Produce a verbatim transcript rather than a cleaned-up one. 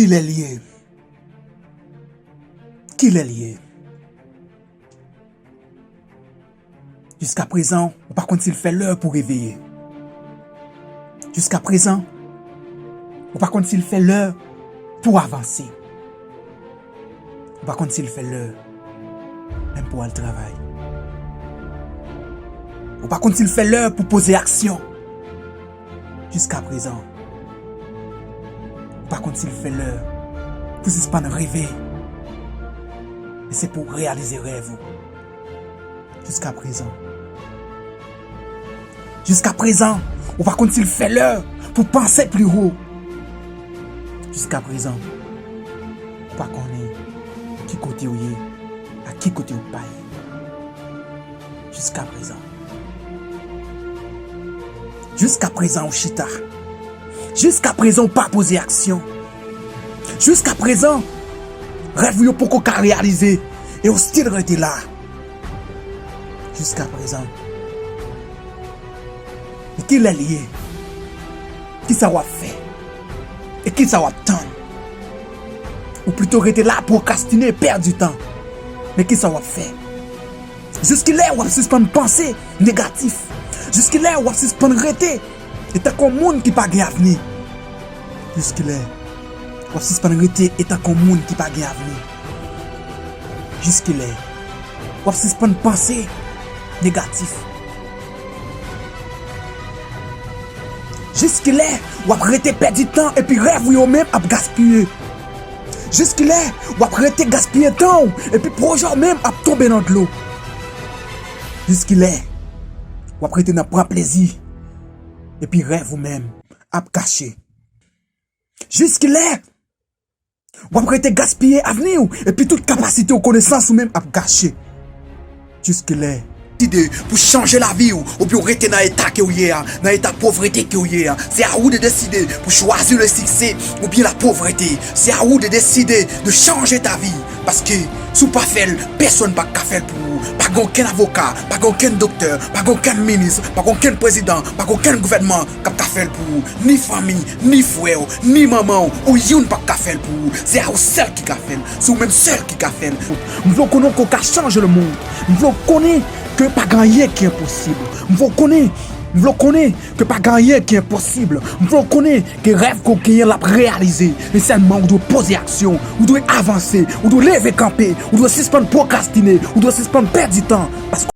Kilè l ye? Kilè l ye? Jiskaprezan, ou pa konn si l fè lè pou reveye. Jiskaprezan, ou pa konn si l fè lè pou avanse. Ou pa konn si l fè lè menm pou al travay. Ou pa konn si l fè lè pou poze aksyon. Jiskaprezan, ou pa konn si l fè lè pou sispann reve. Men se pou w reyalize rèv ou. Jiskaprezan. Jiskaprezan, ou pa konn si l fè lè pou panse pli wo. Jiskaprezan, ou pa konnen ki kote w ye ak ki kote w pa ye. Jiskaprezan. Jiskaprezan, ou chita. Jiskaprezan, ou pa poze aksyon. Jiskaprezan, rèv ou yo poko ka reyalize e ou still rete la. Jiskaprezan. Men kilè l ye? Kisa w ap fè? E kisa w ap tann? Ou plito rete la pwokrastine, pèdi tan. Men kisa w ap fè? Jiskilè w ap sispann panse negatif? Jiskilè w ap sispann rete etanke yon moun ki pa gen avni? Jiskilè w ap sispann rete etanke yon moun ki pa gen avni? Jiskilè w ap sispann panse negatif? Jiskilè w ap rete pèdi tan epi rèv ou yo menm ap gaspiye? Jiskilè w ap rete gaspiye tan w epi pwojè w menm ap tonbe nan dlo? Jiskilè w ap rete nan pran plezi epi rèv ou menm ap gache? Jiskilè w ap rete gaspiye avni w epi tout kapasite w, konesans ou menm ap gache? Jiskilè deside pou chanje lavi w, oubyen w rete nan eta ke w ye a, nan eta povrete ke w ye a? Se a ou de deside pou chwazi le siksè oubyen la povrete. Se a ou de deside de chanje ta vi. Paske si w pa fè l, pèsonn p ap ka fè l pou ou. Pa gen okenn avoka, pa gen okenn doktè, pa gen okenn minis, pa gen okenn prezidan, pa gen okenn gouvènman k ap ka fè l pou ou. Ni fanmi, ni frè w, ni manman w, ou youn p ap ka fè l pou ou. Se a ou sèl ki ka fè l. Se ou menm sèl ki ka fè l. M vle w konnen ke w ka chanje lemonn. M vle w konnen ke pa gen anyen ki enposib. M vle w konnen, m vle w konnen ke pa gen anyen ki enposib. M vle w konnen ke rèv ke w genyen l ap reyalize. Men sèlman ou dwe poze aksyon, ou dwe avanse, ou dwe leve kanpe, ou dwe sispann pwokrastine, ou dwe sispann pèdi tan. Paske